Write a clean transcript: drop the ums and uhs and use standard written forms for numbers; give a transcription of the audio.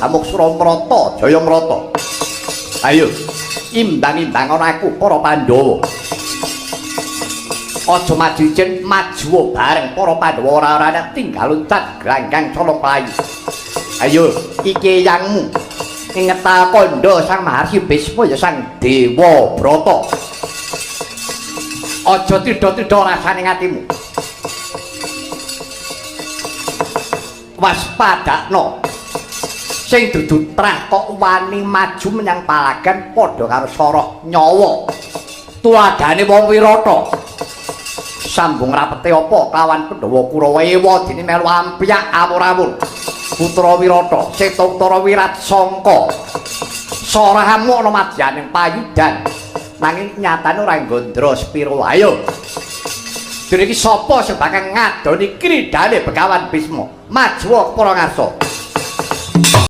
Damuksura Mrata Jaya Mrata. Ayo imbang-imbang ana aku para Pandhawa. Aja maju ijen, maju bareng para Pandhawa, ora-ora tinggal loncat glanggang colong mlayu. Ayo iki eyangmu. Inget kandha Sang Maharsi Bisma ya Sang Dewa Brata. Aja tidha-tidha rasane atimu. Waspadakno. Sing dudu trah kok wani maju menyang palagan padha karo soroh nyawa. Tuladhane wong wirata. Sambung rapete apa kawan Pandhawa Kurawa ewa dene melu ampyak awur-awur. Putra Wirata, Seta Utara Wirat Sangka. Sorahamu ana madyaning payudan. Nanging nyatane ora nggondro sepiro. Ayo. Dene iki sapa sing bakal ngadoni kridane Begawan Bisma? Maju para ngarsa.